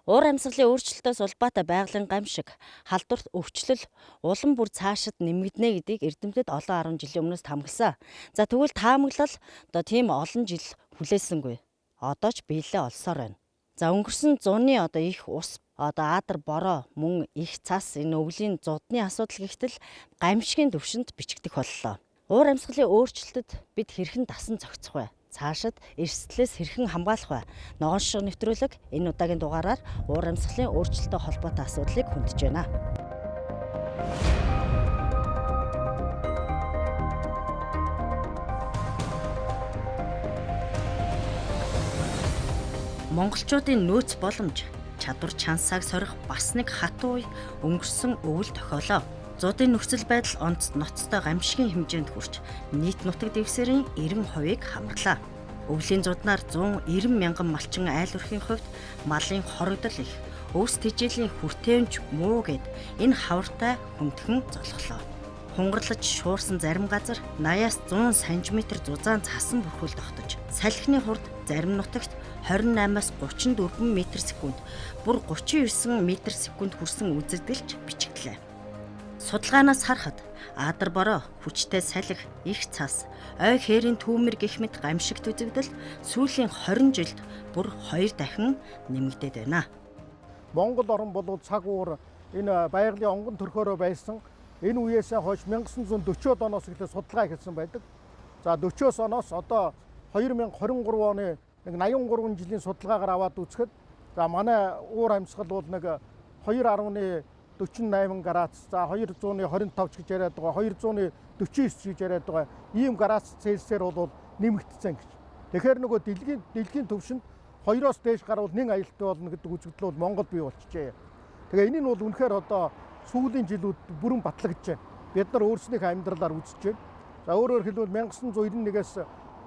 Уур амьсгалын өөрчлөлтөөс улбаатай байгалийн гамшиг, халдварт өвчлөл улам бүр цаашид нэмэгдэнэ гэдгийг эрдэмтэд олон 10 жилийн өмнөөс таамагласан. За тэгвэл таамаглал одоо тийм олон жил хүлээсэнгүй. Одоо ч биелээ олсоор байна. За өнгөрсөн зуны одоо их ус, одоо аадар бороо, мөн их цас энэ өвлийн зудны асуудал гихтэл гамшигын төвшөнд бичигдэх боллоо. Уур амьсгалын өөрчлөлтөд бид хэрхэн дасан зохицох вэ? Цаашид эрсдлээс хэрхэн хамгаалах вэ? Ногоон шишиг нэвтрүүлэг энэ удаагийн дугаараар уур амьсгалын өөрчлөлттэй холбоотой асуудлыг хөндөж байна. Монголчуудын нөөц боломж, чадвар чансааг сорих бас нэг хатуу үе өнгөрсөн өвөл тохиолоо. Зудын нөхцөл байдал онц ноцтой гамшигын хэмжээнд хүрч нийт нутаг дэвсгэрийн 90%-ийг хамарлаа. Өвлийн зуднаар 190 мянган малчин айл өрхийн хувьд малын хорогдол их, өвс тэжээлийн хүртээмж муу гэд энэ хавартай хүндхэн золголоо. Хунгарлаж шуурсан зарим газар 80-аас 100 см зузаан цасан бүрхүүл тогтож, салхины хурд зарим нутагт 28-аас 34 м/секунд, бүр 39 м/секунд хүрсэн үзэгдэлч бичигдлээ. Судалгаанаас харахад аадар бороо, хүчтэй салхи, их цас, ой хээрийн түүмэр гэх мэт гамшигт үзэгдэл сүүлийн 20 жилд бүр 2 дахин нэмэгдээд байна. Монгол орн бол цаг уур энэ байгалийн онгон төрхөөрөө байсан. Энэ үеэсээ хойш 1940-од оноос эхлээд судалгаа эхэлсэн байдаг. За 40-оос оноос одоо 2023 оны нэг 83 жилийн судалгаагаар аваад үзэхэд за манай уур амьсгал бол нэг 2.48 градус, за 225 ч гэж яриад байгаа, 249 гэж яриад байгаа. Ийм градус Цельсиэр бол нэмэгдсэн гэж. Тэгэхээр нөгөө дэлхийн түвшинд 2-оос дээш гарвал нэн аюултай болно гэдэг үзэгдэл бол Монгол бий болчихжээ. Тэгээ энэ нь бол үнэхээр одоо сүүлийн жилүүд бүрэн батлагдж байна. Бид нар өөрснийхөө амьдралаар үзэж байна. За өөрөөр хэлбэл 1991-ээс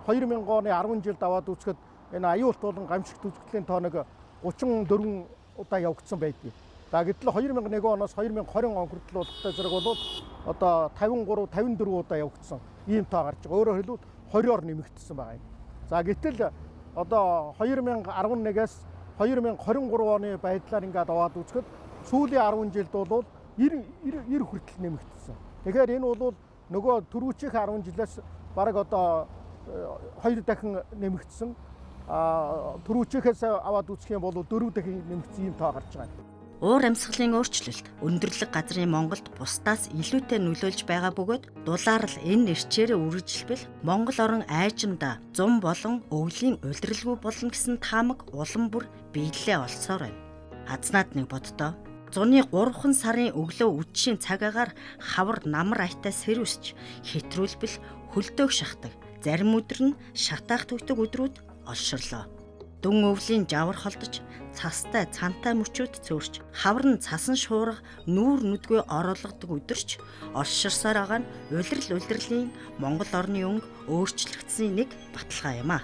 2000 оны 10 жилд аваад үзэхэд энэ аюулт болон гамшигт үзэгдлийн тоо нэг 34 удаа явагдсан байдгийг. За гэтэл 2001 оноос 2020 он хүртэл болохтой зэрэг бол одоо 53 54 удаа явагдсан ийм тоо гарч байгаа. Өөрөөр хэлбэл 20-оор нэмэгдсэн байгаа юм. За гэтэл одоо 2011-ээс 2023 оны байдлаар ингээд аваад үзэхэд сүүлийн 10 жилд бол 90 хүртэл нэмэгдсэн. Тэгэхээр энэ бол нөгөө түрүүчийнх 10 жилээс бараг одоо 2 дахин нэмэгдсэн. Түрүүчийнхээс аваад үзэх юм бол 4 дахин нэмэгдсэн ийм тоо гарч байгаа юм. Уур амьсгалын өөрчлөлт өндөрлөг газрын Монголд бусдаас илүүтэй нөлөөлж байгаа бөгөөд дулаар л энэ эрчээрээ үргэлжилбэл Монгол орон айжмда зун болон өвлийн улиралгүй болно гэсэн таамаг улам бүр биелэлээ олсоор байна. Азнаад нэг боддоо. Зуны 3 сарын өглөө үдшийн цаг агаар хавар намар аятай сэрүүсч хэтрүүлбэл хөлдөөх шахдаг. Зарим өдөр нь шатаах төгтөг өдрүүд олширлоо. Дүн өвлийн жавар холдож, цастай цантай мөчүүд цөөрч, хавар нь цасан шуурга нүүр нүдгүй ороолгодог өдөрч олширсаар байгаа нь улирал улирлын Монгол орны өнгө өөрчлөгдсөний нэг баталгаа юм а.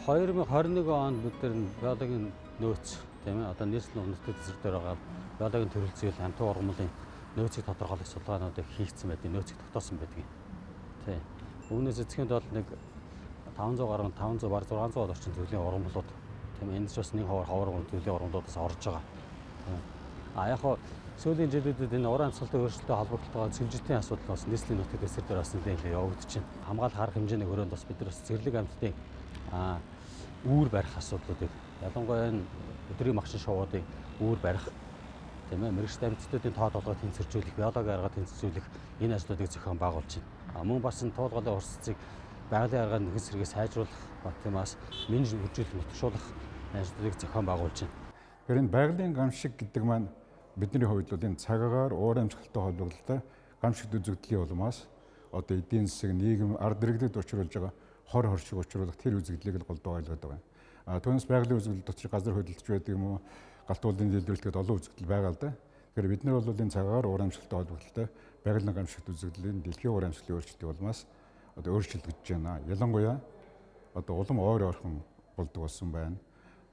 2021 онд бид нар биологийн нөөц тийм ээ одоо нийслэлийн үндэсний төсөл дээр байгаа биологийн төрөл зүйл амтан ургамлын нөөцийг тодорхойлох судалгаануудыг хийгдсэн байдаг, нөөцийг тогтоосон байдаг. Тийм. Үүнээс эцгийн бол нэг 500 гаруй 500 бар 600 орчим төрлийн ургамлууд тийм энд ч бас нэг ховор ховор төрлийн ургамлуудаас орж байгаа. Тийм. А яг хоо сүүлийн жилүүдэд энэ уран амьсгалын өөрчлөлттэй холбогдолтойгоо цэвжитийн асуудал бас нийслэлийн нутаг дэвсгэр дээр бас нэлээд явагдаж байна. Хамгаалах арга хэмжээний өрөөнд бас бид нар бас зэрлэг амьтдын үүр барих асуудлуудыг ялангуяа энэ өдрийн магшин шувуудыг үүр барих тийм ээ мэргэжт амьтдын тоо толгой тэнцвэржүүлэх, биологийн арга тэнцвэржүүлэх энэ ажлуудыг зохион байгуулж байна. Мөн бас энэ туулгалын урсцыг байгалийн аргаар нөхөн сэргээ сайжруулах, тийм бас менежмент хөгжүүлэх, нутагшуулах ажлуудыг зохион байгуулж байна. Тэгэхээр энэ байгалийн гамшиг гэдэг маань бидний хувьд бол энэ цагаагаар уур амьсгалтай холбогдолтой гамшигт үзэгдлийн улмаас одоо эдийн засаг, нийгэм, ард иргэдэд учруулж байгаа хор хоршиг учруулах тэр үзэгдлийг л голдуу ойлгоод байгаа юм. А түүнээс байгалийн үзэгдэл дотор газар хөдлөлт байдаг юм уу, галт уулын дэлбэрэлт гэдэг олон үзэгдэл байгаа л да. Тэгэхээр бид нар бол энэ цагаагаар уур амьсгалтай холбогдолтой байгалийн гамшигт үзэгдлийн дэлхийн уур амьсгалын өөрчлөлтийн улмаас одоо өөрчлөгдөж байна. Ялангуяа одоо улам ойр ойрхон болдог болсон байна.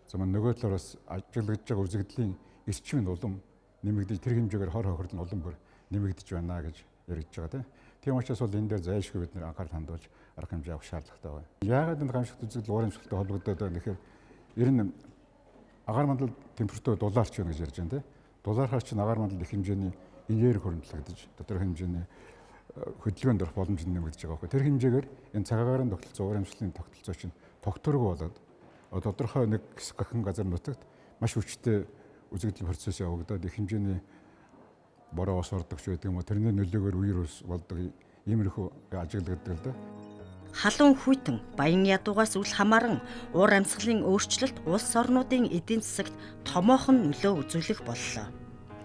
За мөн нөгөө талаар бас ажиглагдж байгаа үзэгдлийн эрчим нь улам нэмэгдэж тэр хэмжээгээр хор хохирол нь улам бүр нэмэгдэж байна гэж яригдж байгаа тийм. Тийм учраас бол энэ дээр зайлшгүй бид нэр анхаарал хандуулж арга хэмжээ авах шаардлагатай байна. Яагаад энэ гамшигт үзэгдэл уур амьсгалтай холбогдоод байна гэхээр ер нь Агаар мандал температур дулаарч байна гэж ярьж байна те. Дулаархаар чинь агаар мандал их хэмжээний энерги хуримтлагдаж тодорхой хэмжээний хөдөлгөөнд орох боломж нэмэгдэж байгаа байхгүй. Тэр хэмжээгээр энэ цаг агаарын тогтолцоо, уур амьсгалын тогтолцоо чинь тогтворгүй болоод тодорхой нэг хэсэг гахин газар нутагт маш хүчтэй үзэгдэл процесс явагдаад их хэмжээний бороо ус ордог ч байдаг юм уу. Тэрний нөлөөгөөр үер ус болдог иймэрхүү ажиглагддаг л да. Халуун хүйтэн, баян ядуугаас үл хамааран уур амьсгалын өөрчлөлт улс орнуудын эдийн засагт томоохон нөлөө үзүүлэх боллоо.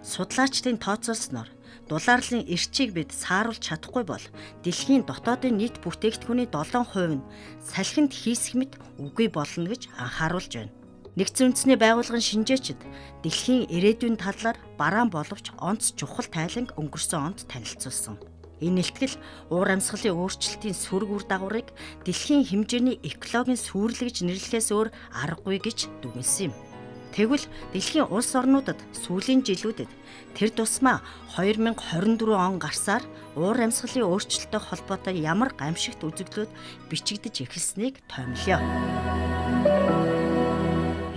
Судлаачдын тооцоолсноор дулаарлын эрчийг бид сааруулж чадахгүй бол дэлхийн дотоодын нийт бүтээгдэхүүний 7% нь салхинд хийсэх мэт үгүй болно гэж анхааруулж байна. Нэгдсэн үндэсний байгууллагын шинжээчид дэлхийн ирээдүйн талаар бараан боловч онц чухал тайланг өнгөрсөн онд танилцуулсан. Энэ илтгэл уур амьсгалын өөрчлөлтийн сөрөг үр дагаврыг дэлхийн хэмжээний экологийн сүйрэл гэж нэрлэхээс өөр аргагүй гэж дүгнэсэн юм. Тэгвэл дэлхийн улс орнуудад сүүлийн жилүүдэд тэр тусмаа 2024 он гарсаар уур амьсгалын өөрчлөлттэй холбоотой ямар гамшигт үзэгдлүүд бичигдэж эхэлснийг тоймлоё.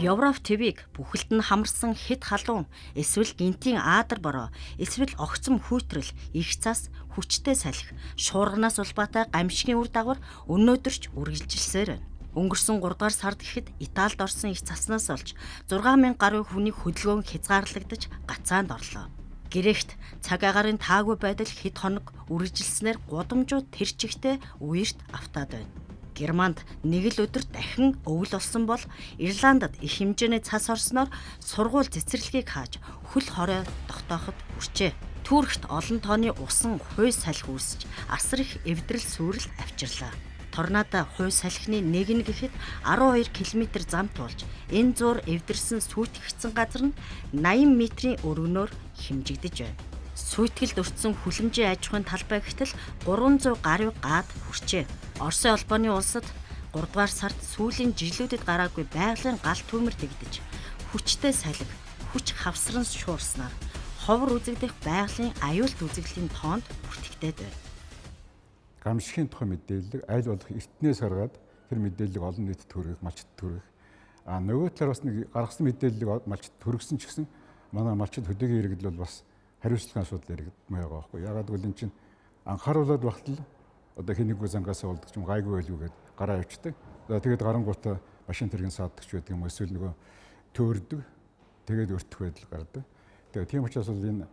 Европ твийг бүхэлд нь хамарсан хэд халуун эсвэл гинтийн аадар бороо эсвэл огцом хүүтрэл их цас хүчтэй салхи шуурганаас улбаатай гамшигын үр дагавар өнөөдөрч үргэлжилсээр байна. Өнгөрсөн 3 дугаар сард гэхэд Италид орсон их цаснаас олж 6000 гаруй хүний хөдөлгөөн хязгаарлагдаж гацаанд орлоо. Грект цаг агаарын таагүй байдал хэд хоног үргэлжилснээр гудамжууд тэр чигтээ үерт автаад байна. Германд нэг л өдөр дахин өвөл болсон бол Ирландд их хэмжээний цас орсноор сургууль цэцэрлэгийг хааж хөл хорой тогтооход хүрчээ. Түүрхт олон тооны усан хуй салхи үүсэж асар их эвдрэл сүрэл авчирлаа. Торнадо хуй салхины нэг нь гэхэд 12 км зам туулж энэ зуур эвдэрсэн сүйтгэгдсэн газар нь 80 метрийн өргөнөөр хэмжигдэж байна. Сүйтгэлд өртсөн хүлэмжийн аж ахуйн талбай гэтэл 300 гаруй гад хүрчээ. Оросын холбооны улсад 3 дугаар сард сүүлийн жилүүдэд гараагүй байгалийн гал түүмэр дэгдэж хүчтэй салхи, хүч хавсран шуурснаар ховор үзэгдэх байгалийн аюулт үзэгдлийн тоонд бүртгэгдээд байна. Гамшигын тухай мэдээллийг аль болох эртнээс гаргаад тэр мэдээллийг олон нийтэд хүргэх, малчид хүргэх. А нөгөө талаар бас нэг гаргасан мэдээллийг малчид хүргэсэн ч гэсэн манай малчид хөдөөгийн иргэдэл бол бас хариуцлагын асуудал яригдмаар байгаа байхгүй. Ягаад гэвэл эн чинь анхааруулад багтал одоо хинэггүй зангаасаа болдог ч юм гайгүй байлгүй гэд гараа явчихдаг. За тэгээд гарангуутаа машин тэргэн сааддаг ч байдаг юм эсвэл нөгөө төөрдөг. Тэгээд өртөх байдал гардаг. Тэгээд тийм учраас бол энэ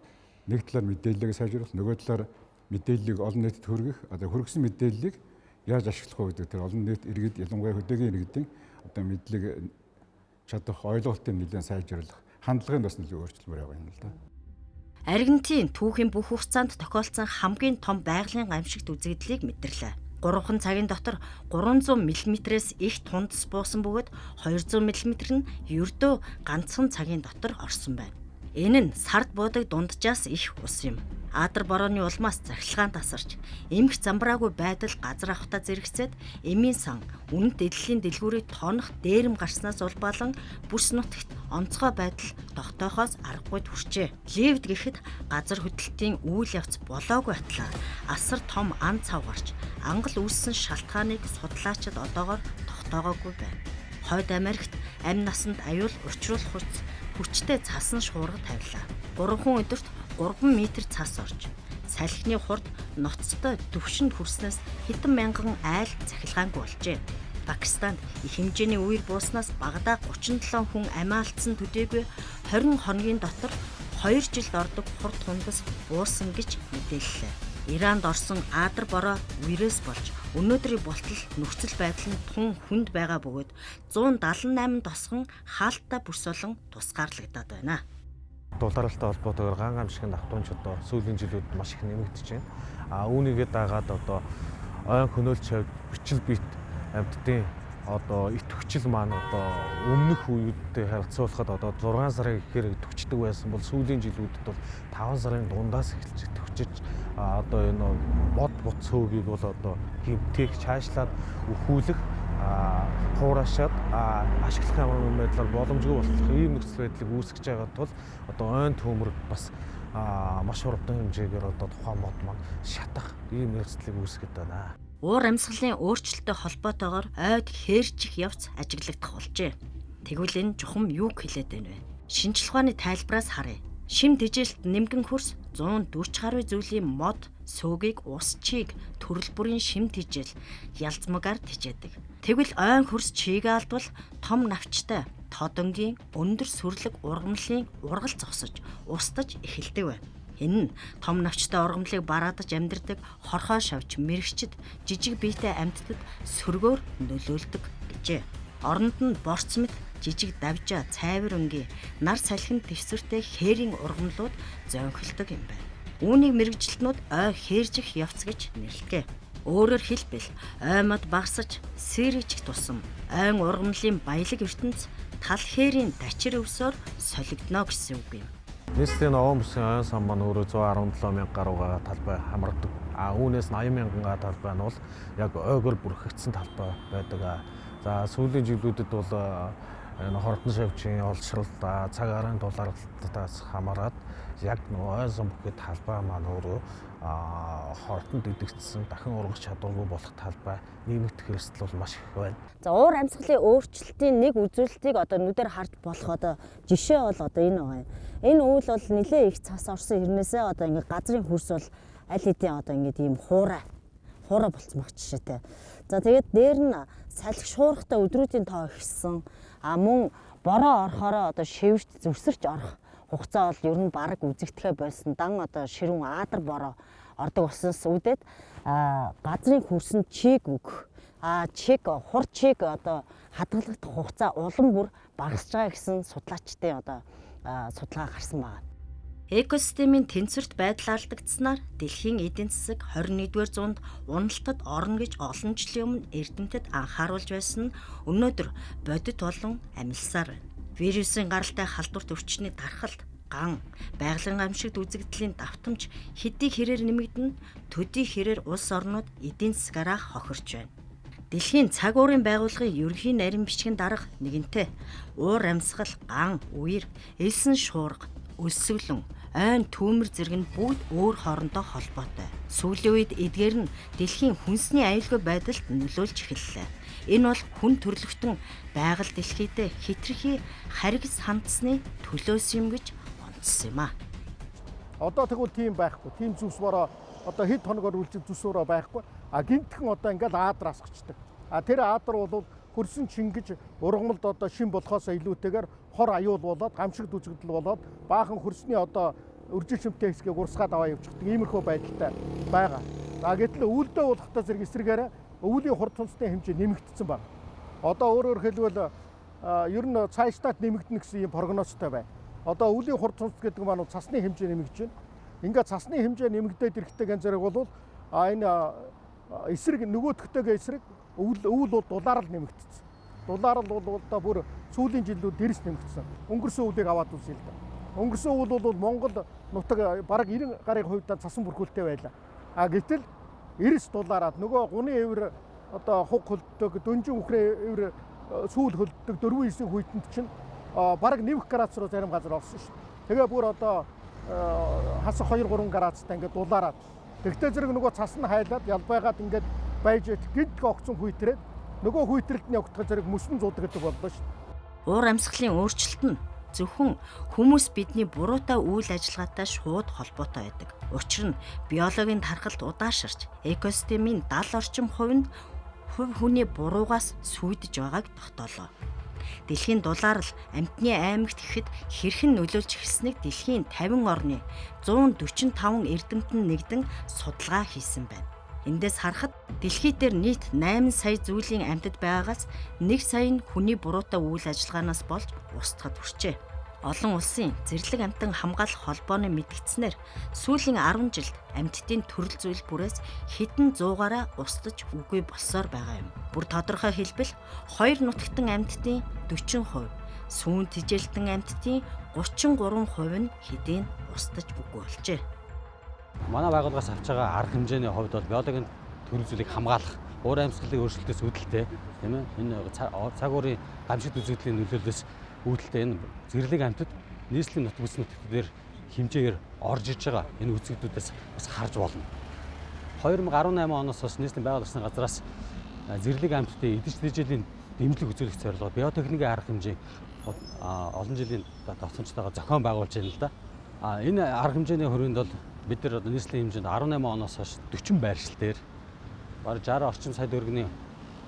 нэг талаар мэдээллийг сайжруулах, нөгөө талаар мэдээллийг олон нийтэд хүргэх, одоо хүргэсэн мэдээллийг яаж ашиглах вэ гэдэг тэр олон нийт иргэд, ялангуяа хөдөөгийн иргэдийн одоо мэдлэг чадах ойлголтыг нэлээд сайжруулах, хандлагын бас нэлээд өөрчлөмөр байгаа юм л да. Аргентин түүхийн бүх хугацаанд тохиолдсон хамгийн том байгалийн гамшигт үзэгдлийг мэдэрлээ. 3 цагийн дотор 300 мм-ээс их тундас буусан бөгөөд 200 мм нь ердөө ганцхан цагийн дотор орсон байна. Энэ нь сард буудаг дунджаас их ус юм. Адар борооны улмаас цахилгаан тасарч, эмх замбраагүй байдал газар авахтаа зэрэгцээд эмийн сан, үнэт эдлэлийн дэлгүүрийг тонох дээрэм гарснаас улбаалан бүс нутагт онцгой байдал тогтоохоос аргагүй хүрчээ. Ливд гэхэд газар хөдлөлтийн үйл явц болоогүй атлаа асар том ан цав гарч ангал үүссэн шалтгааныг судлаачид одоогоор тогтоогоогүй байна. Хойд Америкт амь насанд аюул учруулах хүч хүчтэй цасан шуурга тавилаа. 3 өдөрт 3 метр цас орж салхины хурд ноцтой түвшинд хүрснээс хэдэн мянган айл цахилгаангүй болжээ. Пакистанд их хэмжээний үер бууснаас багадаа 37 хүн амиа алдсан төдийгүй 20 хоногийн дотор 2 жилд ордог хурд хундас буусан гэж мэдээллээ. Иранд орсон аадар бороо үерээс болж өнөөдрийн болтол нөхцөл байдал нь тун хүнд байгаа бөгөөд 178 тосгон хаалттай бүс болон тусгаарлагдаад байна. Дулаалтай холбоотойгоор ган гамшигын давтамж одоо сүүлийн жилүүд маш их нэмэгдэж байна. А үүнийгээ дагаад одоо ойн хөнөөлч хавьд бичил бит амьтдын одоо идэвхжил маань одоо өмнөх үеүүдтэй харьцуулахад одоо 6 сарын ихээр идэвхждэг байсан бол сүүлийн жилүүдэд бол 5 сарын дундаас эхэлж идэвхжиж одоо энэ мод бут цөөгийг бол одоо гэмтээх чаашлаад өхүүлэх хуурашаад ашиглах ямар байдлаар боломжгүй болох ийм нөхцөл байдлыг үүсгэж байгаа тул одоо ойн төмөр бас маш хурдан хэмжээгээр одоо тухайн мод маань шатах ийм нөхцөлийг үүсгэж байна. Уур амьсгалын өөрчлөлттэй холбоотойгоор ойд хээрчих явц ажиглагдах болжээ. Тэгвэл энэ чухам юуг хэлээд байна вэ? Шинжлэх ухааны тайлбараас харъя. Шим тэжээлт нэмгэн хөрс 140 гаруй зүйлийн мод, сөөгийг, ус чийг төрөл бүрийн шим тэжээл ялзмагаар тэжээдэг. Тэгвэл ойн хөрс чигээ алдвал том навчтай тодонгийн өндөр сүрлэг ургамлын ургал зогсож устж эхэлдэг байна. Энэ нь том навчтай ургамлыг бараадаж амьдардаг хорхой шавж мэрэгчд жижиг биетэй амьтдад сөргөөр нөлөөлдөг гэжээ. Оронд нь борц мэт жижиг давжаа, цайвар өнгийн нар салхинд дэвсгэртэй хээрийн ургамлууд зөнхөлдөг юм байна. Үүнийг мэргэжилтнүүд ой хээржих явц гэж нэрлэдэг. Өөрөөр хэлбэл ой мод багасж сэрийчих тусам ойн ургамлын баялаг ертөнц тал хээрийн дачир өвсөөр солигдоно гэсэн үг юм. Нийслэлийн Ногоон бүсгийн ойн сан маань өөрөө 117 мянга гаруй талбай хамардаг. А үүнээс 80 мянган га талбай нь бол яг ойгоор бүрхэгдсэн талбай байдаг. За сүүлийн жилүүдэд бол энэ хордон шавжийн олшрол, цаг агаарын дулаалтаас хамаарат яг нөгөө ойн сан бүхий талбай маань өөрөө хордонд идэгдсэн дахин ургах чадваргүй болох талбай нэмэгдэх эрсдэл бол маш их байна. За уур амьсгалын өөрчлөлтийн нэг үзүүлэлтийг одоо нүдээр харж болох одоо жишээ бол одоо энэ байгаа юм. Энэ үйл бол нэлээ их цас орсон хэрнээсээ одоо ингээ газрын хөрс бол аль хэдийн одоо ингээд ийм хуурай болцсон баг жишээтэй. За тэгээд дээр нь салхи шуурхтай өдрүүдийн тоо ихссэн. А мөн бороо орохороо одоо шивэрч зүсэрч орох хугацаа бол ер нь бараг үзэгдэхэ болсон. Дан одоо ширүүн аадар бороо ордог болсноос үүдээд газрын хөрсөнд чиг өгөх, чиг хур чиг одоо хадгалагдах хугацаа улам бүр багасж байгаа гэсэн судлаачдын одоо судалгаа гарсан байна. Экосистемийн тэнцвэрт байдал алдагдсанаар дэлхийн эдийн засаг 21-р зуунд уналтад орно гэж олон жилийн өмнө эрдэмтэд анхааруулж байсан нь өнөөдөр бодит болон амилсаар байна. Вирусын гаралтай халдварт өвчний дархалт, ган, байгалийн гамшигт үзэгдлийн давтамж хэдий хэрээр нэмэгдэн, төдий хэрээр улс орнууд эдийн засгаараа хохирч байна. Дэлхийн цаг уурын байгууллагын ерөнхий нарийн бичгийн дарга нэгэнтээ уур амьсгал, ган, үер, элсэн шуурга, өлсгөлөн, ойн түүмэр зэрэг нь бүгд өөр хоорондоо холбоотой. Сүүлийн үед эдгээр нь дэлхийн хүнсний аюулгүй байдалд нөлөөлж эхэллээ. Энэ бол хүн төрлөختөн байгаль дэлхийдээ хэтэрхий харгас хандсны төлөөс юм гэж онцсон юм а. Одоо тэгвэл тийм байхгүй. Тийм зүс бороо одоо хэд хоногор үлжих зүс бороо байхгүй. А гинтхэн одоо ингээл аадар асгачдаг. А тэр аадар бол хөрсөн чингэж ургамалд одоо шин болохоос илүүтэйгээр хор аюул болоод гамшигт үзэгдэл болоод баахан хөрсний одоо өржил шимтэй хэсгийг урсгаад аваа явчихдаг иймэрхүү байдалтай байгаа. За гэтэл өвөлдөө болохтой зэрэг эсрэгээр өвлийн хурд цунцны хэмжээ нэмэгдсэн байна. Одоо өөрөөр хэлбэл ер нь цаашдаад нэмэгдэнэ гэсэн ийм прогнозтой байна. Одоо өвлийн хурд цунц гэдэг маань цасны хэмжээ нэмэгдэж байна. Ингээд цасны хэмжээ нэмэгдээд ирэхтэй гэн зэрэг бол энэ эсрэг нөгөөдөхтэйгээ эсрэг өвөл бол дулаар л нэмэгдсэн. Дулаар л бол одоо бүр сүүлийн жилүүд дэрс нэмэгдсэн. Өнгөрсөн өвлийг аваад үзье л да. Өнгөрсөн өвөл бол Монгол нутаг бараг 90 гаруй хувьдаа цасан бүрхүүлтэй байлаа. А гэтэл эрс дулаараад нөгөө гуны эвэр одоо хуг хөлддөг, дөнжин үхрээ эвэр сүүл хөлддөг 4-9 хүйтэнд чинь бараг 1 градус руу зарим газар орсон шүү дээ. Тэгээ бүр одоо хасах 2-3 градустай ингээд дулаараад. Тэгтээ зэрэг нөгөө цас нь хайлаад ялбайгаад ингээд байж гинтг огцон хүйтрээд нөгөө хүйтрэлт нь явагдах зэрэг мөсөн зуудаг гэдэг боллоо шүү дээ. Уур амьсгалын өөрчлөлт нь зөвхөн хүмүүс бидний буруутай үйл ажиллагаатай шууд холбоотой байдаг. Учир нь биологийн тархалт удаашарч экосистемийн 70 орчим хувь нь хувь хүний буруугаас сүйдэж байгааг тогтоолоо. Дэлхийн дулаар л амьтны аймагт гэхэд хэрхэн нөлөөлж эхэлснийг дэлхийн 50 орны 145 эрдэмтэн нэгдэн судалгаа хийсэн байна. Эндээс харахад дэлхий дээр нийт 8 сая зүйлийн амьтад байгаагаас 1 сая нь хүний буруутай үйл ажиллагаанаас болж устгад хүрчээ. Олон улсын зэрлэг амьтан хамгаалах холбооны мэдгдснээр сүүлийн 10 жилд амьтдын төрөл зүйл бүрээс хэдэн зуугаараа устж үгүй болсоор байгаа юм. Бүр тодорхой хэлбэл хоёр нутагтан амьтдын 40%, сүүн тэжээлтэн амьтдын 33% нь хэдийн устж үгүй болжээ. Манай байгууллагаас авч байгаа арга хэмжээний хувьд бол биологийн төрөл зүйлийг хамгаалах, уур амьсгалын өөрчлөлтөөс үүдэлтэй, тийм ээ. Энэ цаг уурын гамшигт үзэгдлийн нөлөөллөөс үүдэлтэй энэ зэрлэг амьтад нийслэлийн нутаг бүс нутагт дээр хэмжээгээр орж иж байгаа энэ үзэгдлүүдээс бас харж болно. 2018 оноос хойш нийслэлийн байгаль орчны газраас зэрлэг амьтдын эдэж тэжээлийн дэмжлэг үзүүлэх зорилгоор биотехникийн арга хэмжээ олон жилийн давтамжтайгаар зохион байгуулж байна л да. Энэ арга хэмжээний хүрээнд бол бид нар одоо нийслэлийн хэмжээнд 18 оноос хойш 40 байршил дээр бараг 60 орчим сая төгрөгийн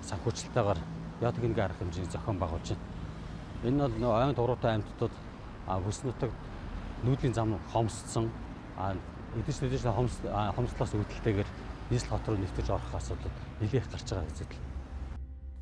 санхүүжилтээр биотехникийн арга хэмжээний зохион байгуулж байна. Энэ бол нөө ойн туруутай амьтдууд бүс нутагт нүүдлийн зам хомсдсон, эдэж нүдэж хомсдлоос үүдэлтэйгээр нийслэл хот руу нэвтэрч орох асуудал нэлээх гарч байгаа асуудал.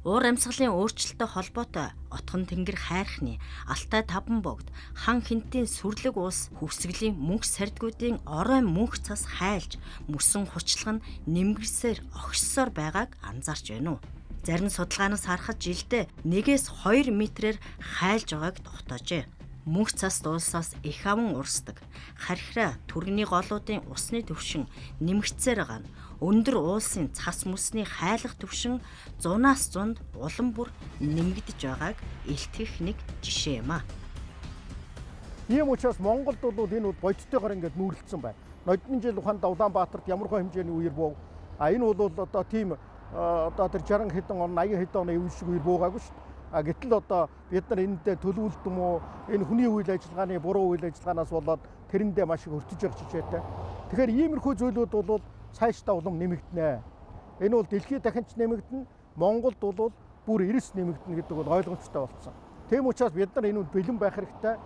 Уур амьсгалын өөрчлөлттэй холбоотой отхон тэнгэр хайрхны Алтай таван богд хан хинтийн сүрлэг уус хөвсгөлийн мөнх сардгуудын орой мөнх цас хайлж мөсөн хучлах нь нэмгэрсээр огшсоор байгааг анзаарч байна уу? Зарим судалгаанаас харахад жилдээ 1-2 метрээр хайлж байгааг тогтоожээ. Мөнх цас дуулсаас их аван урсдаг. Хархираа түргэний голуудын усны түвшин нэмэгдсээр байгаа нь өндөр уулсын цас мөсний хайлах түвшин зунаас зунд улам бүр нэмэгдэж байгааг илтгэх нэг жишээ юм а. Ийм учраас Монголд бол энэ бол бодиттойгоор ингээд нүүрлэлсэн байна. Ноднин жил ухаанд Улаанбаатарт ямархуу хэмжээний үер буув. А энэ бол одоо тийм одоо тэр 60 хэдэн он 80 хэдэн оны үе шиг үер буугаагүй шүү дээ. А гэтэл одоо бид нар энэндээ төлөвлөлт юм уу, энэ хүний үйл ажиллагааны буруу үйл ажиллагаанаас болоод тэрэндээ маш их өртөж явах жишээтэй. Тэгэхээр иймэрхүү зүйлүүд бол цаашдаа улам нэмэгдэнэ. Энэ бол дэлхийд дахинч нэмэгдэнэ, Монголд бол бүр эрс нэмэгдэнэ гэдэг бол ойлгомжтой болсон. Тийм учраас бид нар энэ үнд бэлэн байх хэрэгтэй.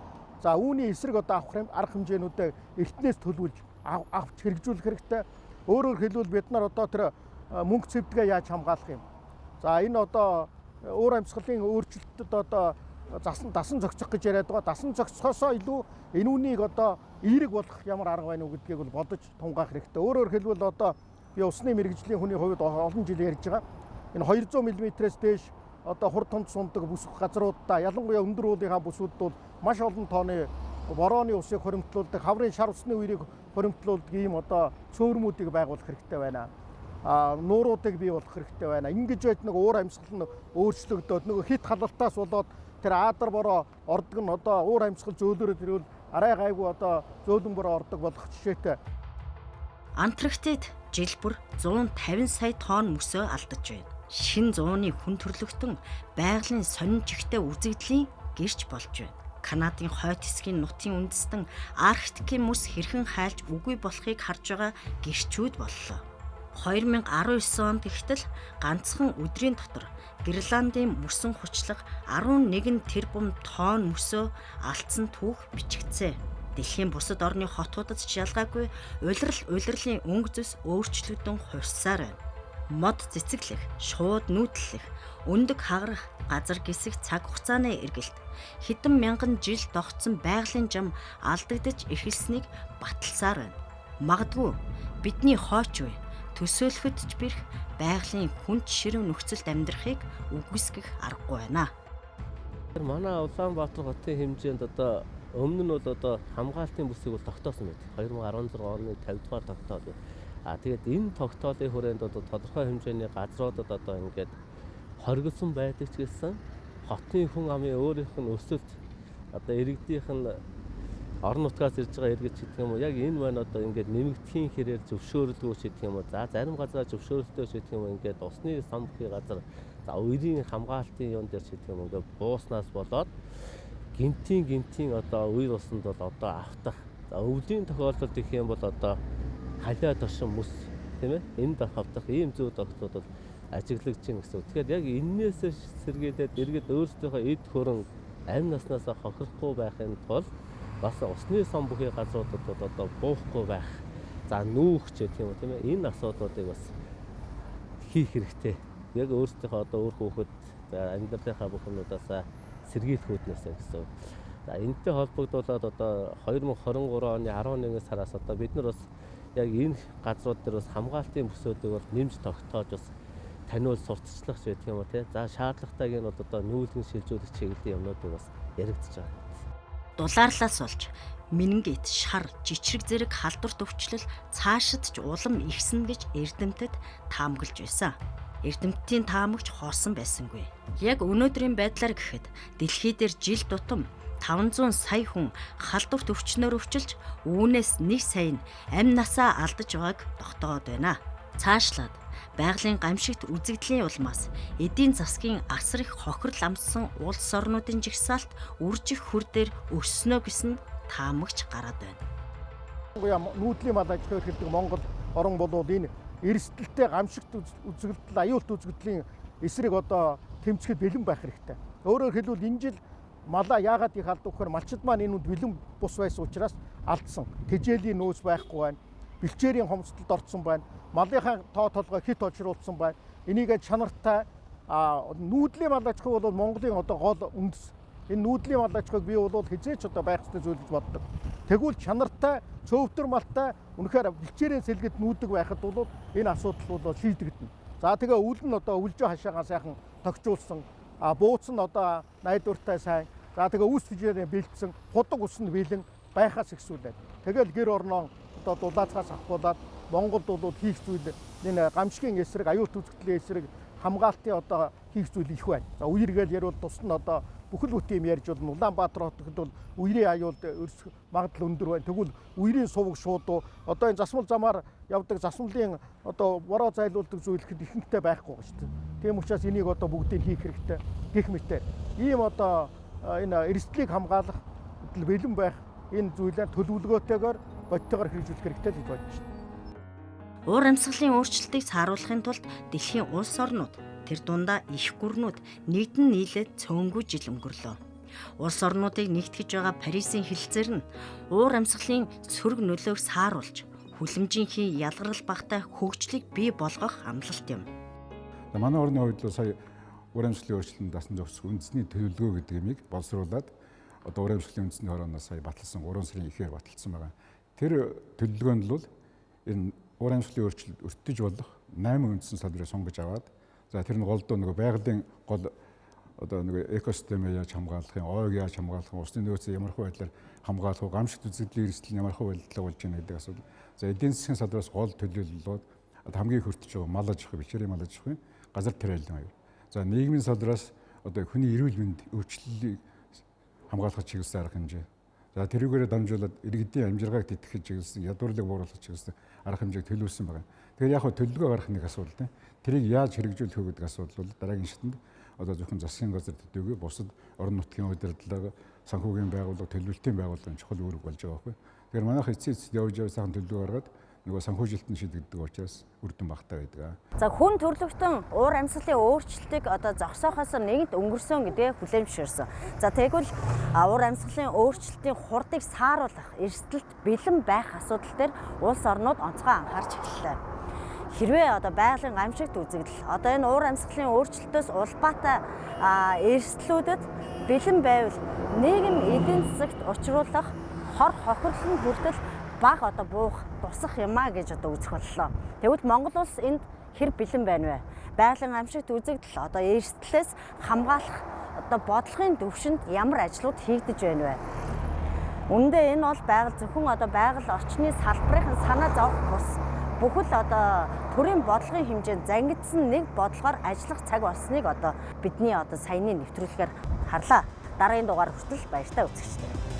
За үүний эсрэг одоо авах арга хэмжээнүүдээ эртнээс төлөвлөж авч хэрэгжүүлэх хэрэгтэй. Өөрөөр хэлбэл бид нар одоо тэр мөнгө цэвдэгээ яаж хамгаалах юм. За энэ одоо уур амьсгалын өөрчлөлтөд одоо дасан зохицох гэж яриад байгаа. Дасан зохицохоосоо илүү энэ үнийг одоо эерэг болгох ямар арга байна уу гэдгийг бол бодож тунгаах хэрэгтэй. Өөрөөр хэлбэл одоо би усны мэргэжлийн хүний хувьд олон жил ярьж байгаа. Энэ 200 мм-ээс дээш одоо хур тунд сундаг бүсэх газруудаа ялангуяа өндөр уулынхаа бүсүүд бол маш олон тооны борооны усыг хоримтлуулдаг, хаврын шар усны үерийг хоримтлуулдаг ийм одоо цөөрмүүдийг байгуулах хэрэгтэй байна. Нууруудыг бий болгох хэрэгтэй байна. Ингэж байж нэг уур амьсгал нь өөрчлөгдөөд нөгөө хит халалтаас болоод тэр аадар бороо ордог нь одоо уур амьсгал зөөлөрөд ирвэл арай гайгүй одоо зөөлөн бороо ордог болох жишээтэй. Антарктид жил бүр 150 сая тонн мөсөө алдаж байна. Шин зууны хүн төрлөختөн байгалийн сонин чигтээ үзэгдлийн гэрч болж байна. Канадын хойд хэсгийн нутгийн үндэстэн Арктикийн мөс хэрхэн хайлж үгүй болохыг харж байгаа гэрчүүд боллоо. 2019 онд гэхтэл ганцхан өдрийн дотор Гренландын мөсөн хучлах 11 тэрбум тонн мөсөө алдсан түүх бичигдсэн. Дэлхийн бусад орны хотуудад ч ялгаагүй улирал улирлын өнгө зөс өөрчлөгдөн хувьссаар байна. Мод цэцэглэх, шууд нүүдлэх, өндөг хагарах, газар гисэх цаг хугацааны эргэлт хэдэн мянган жил тогтсон байгалийн жам алдагдаж эхэлснийг баталсаар байна. Магадгүй бидний хойч үе төсөөлөхөд ч бэрх байгалийн хүнд ширүүн нөхцөлд амьдрахыг үгүйсгэх аргагүй байна. Манай Улаанбаатар хотын хэмжээнд одоо өмнө нь бол одоо хамгаалтын бүсийг бол тогтоосон байдаг. 2016 оны 50 дугаар тогтоол. А тэгээд энэ тогтоолын хүрээнд одоо тодорхой хэмжээний газруудад одоо ингээд хоригдсон байдаг ч гэсэн хотын хүн амын өөрийнх нь өсөлт одоо иргэдийнх нь орон нутгаас ирж байгаа иргэд ч гэдэг юм уу яг энэ маань одоо ингээд нэмэгдэхийн хэрээр зөвшөөрлгүй ч гэдэг юм уу за зарим газараа зөвшөөрөлтөө ч гэдэг юм уу ингээд усны сан бүхий газар за үерийн хамгаалтын юун дээр ч гэдэг юм уу ингээд бууснаас болоод гинтийн одоо үер усанд бол одоо автах за өвлийн тохиолдолд гэх юм бол одоо халиа тошин мөс тийм ээ энд автах ийм зүй тогтолцоод бол ажиглагдж байна гэсэн үг. Тэгэхээр яг эннээс сэргийлээд иргэд өөрсдийнхөө эд хөрөн амь наснаасаа хохирохгүй байхын тулд бас усны сан бүхий газруудад одоо буухгүй байх, за нүүх ч гэх юм уу тийм ээ энэ асуудлуудыг бас хийх хэрэгтэй. Яг өөрсдийнхөө одоо үр хүүхэд за амьдралынхаа бүх юмнуудаас сэргийлэх үүднээс гэсэн үг. За энэтэй холбогдуулаад одоо 2023 оны 11 сараас одоо бид нар бас яг энэ газрууд дээр бас хамгаалтын бүсүүдийг бол нэмж тогтоож бас таниул сурталчлах ч гэх юм уу тийм. За шаардлагатайг нь бол одоо нүүлгэн шилжүүлэх чиглэлийн юмнуудыг бас яригдж байгаа. Дулаарлаас болж менингит, шар, жичрэг зэрэг халдварт өвчлөл цаашид ч улам ихсэн гэж эрдэмтэд таамаглаж байсан. Эрдэмтдийн таамагч хоосон байсангүй. Яг өнөөдрийн байдлаар гэхэд дэлхий дээр жил тутам 500 сая хүн халдварт өвчнөөр өвчлөж үүнээс 1 сая нь амь насаа алдаж байгааг тогтоогод байна. Цаашлаад Байгалийн гамшигт үзэгдлийн улмаас эдийн засгийн асар их хохирол амссан улс орнуудын жагсаалт үржих хөр дээр өсснө гэсэн таамагч гараад байна. Нүүдлийн мал аж ахуй эрхэлдэг Монгол орон болвол энэ эрсдэлтэй гамшигт үзэгдэл, аюулт үзэгдлийн эсрэг одоо тэмцэхэд бэлэн байх хэрэгтэй. Өөрөөр хэлбэл энэ жил малаа яагаад их алдав гэхээр малчид маань энэ үнд бэлэн бус байсан учраас алдсан. Тэжээлийн нөөц байхгүй байна. Бэлчээрийн хомсдолд орцсон байна. Малынхаа тоо толгой хит очруулсан байна. Энийг чанартай нүүдлийн мал аж ахуй бол Монголын одоо гол үндэс. Энэ нүүдлийн мал аж ахуйг би бол хизээч одоо байх ёстой зүйл гэж боддог. Тэгвэл чанартай, цөвтөр малтай үнэхээр бэлчээрийн сэлгэд нүүдэг байхад бол энэ асуудал бол шийдэгдэнэ. За тэгээ үл нь одоо өвлжөө хашаагаа сайхан тогтжуулсан. Бууц нь одоо найдвартай сайн. За тэгээ үс тэжээрээ бэлдсэн, худаг ус нь бэлэн байхаас ихсүүлээд. Тэгэл гэр орноо одоо дулаацгаас авахгуулаад Монголд бол хийх зүйл энэ гамшигын эсрэг, аюулт үзэгдлийн эсрэг хамгаалтын одоо хийх зүйл их байна. За үергээл ярил тус нь одоо бүхэл бүтэн юм ярьж болно. Улаанбаатар хотод бол үерийн аюулд өрсөх магадлал өндөр байна. Тэгвэл үерийн суваг шууд одоо энэ засмал замаар явдаг засмалын одоо бороо зайлуулдаг зүйл ихэд ихэнхдээ байхгүй байгаа шүү дээ. Тийм учраас энийг одоо бүгдийг хийх хэрэгтэй гэх мэтээр. Ийм одоо энэ эрсдлийг хамгаалах, бэлэн байх энэ зүйлээ төлөвлөгөөтэйгээр бодитойгоор хэрэгжүүлэх хэрэгтэй л гэж бодож байна. Уур амьсгалын өөрчлөлтийг сааруулахын тулд дэлхийн улс орнууд тэр дундаа их гүрнүүд нэгдэн нийлээд цөөнгүй жил өнгөрлөө. Улс орнуудыг нэгтгэж байгаа Парисын хэлэлцээр нь уур амьсгалын сөрөг нөлөөг сааруулж хүлэмжийнхээ ялгарл багтай хөгжлийг бий болгох амлалт юм. Манай орны хувьд сая уур амьсгалын өөрчлөлтөнд дасан зохицох үндэсний төлөвлөгөө гэдэг юмыг боловсруулад одоо уур амьсгалын үндэсний хорооноос сая баталсан 3 сарын ихээр баталсан байгаа. Тэр төлөвлөгөөнд бол энэ уур амьсгалын өөрчлөлт өртөж болох 8 үндсэн салбарыг сонгож аваад за тэр нь голдуу нөгөө байгалийн гол одоо нөгөө экосистемээ яаж хамгаалах юм, ойг яаж хамгаалах юм, усны нөөцийг ямар хөө байдлаар хамгаалах вэ, гамшигт үзэгдлийн эрсдэл нь ямар хөө байдлаар болж байна гэдэг асуудал. За эдийн засгийн салбараас гол төлөөлөл бол хамгийн их өртөж байгаа мал аж ахуй, бэлчээрийн мал аж ахуйн газар тариалан аюул. За нийгмийн салбараас одоо хүний эрүүл мэнд өвчлөлийг хамгаалах чиглэсэн арга хэмжээ. За тэрүүгээрээ дамжуулаад иргэдийн амжиргааг тэтгэх чиглэсэн, ядуурлыг бууруулах чиглэсэн арга хэмжээг төлөвлөсөн байна. Тэгэхээр яг хөө төлөвлөгөө гаргах нэг асуудал тийм. Тэрийг яаж хэрэгжүүлэх вэ гэдэг асуудал бол дараагийн шатанд одоо зөвхөн засгийн газар төдийгүй бусад орон нутгийн удирдлага, санхүүгийн байгууллага, төлөвлөлтийн байгууллагын чухал үүрэг болж байгаа байхгүй. Тэгэхээр манайх эцсийн эцэст явж явж сайхан төлөвлөгөө гаргаад нөгөө санхүүжилт нь шийдэгддэг учраас үр дүн багтаа байдаг. За хүн төрлөختөн уур амьсгалын өөрчлөлтийг одоо зогсоохоос нэгэнт өнгөрсөн гэдгээ хүлээн зөвшөөрсөн. За тэгвэл уур амьсгалын өөрчлөлтийн хурдыг сааруулах, эрсдэлт бэлэн байх асуудал дээр улс орнууд онцгой анхаарч эхэллээ. Хэрвээ одоо байгалийн гамшигт үзэгдэл одоо энэ уур амьсгалын өөрчлөлтөөс улбаатай эрсдлүүдэд бэлэн байвал нийгэм эдийн засагт учруулах хор хохирлол нь хүртэл баг одоо буух тусах юмаа гэж одоо үзэх боллоо. Тэгвэл Монгол улс энд хэр бэлэн байна вэ? Байгалийн гамшигт үзэгдэл одоо эрсдлээс хамгаалах одоо бодлогын төвшөнд ямар ажлууд хийгдэж байна вэ? Үүндээ энэ бол байгаль зөвхөн одоо байгаль орчны салбарын санаа зовх бус бүхэл одоо төрийн бодлогын хэмжээнд зангидсан нэг бодлогоор ажиллах цаг болсныг одоо бидний одоо саяны нэвтрүүлгээр харлаа. Дараагийн дугаар хүртэл баяртай үзэгчдээ.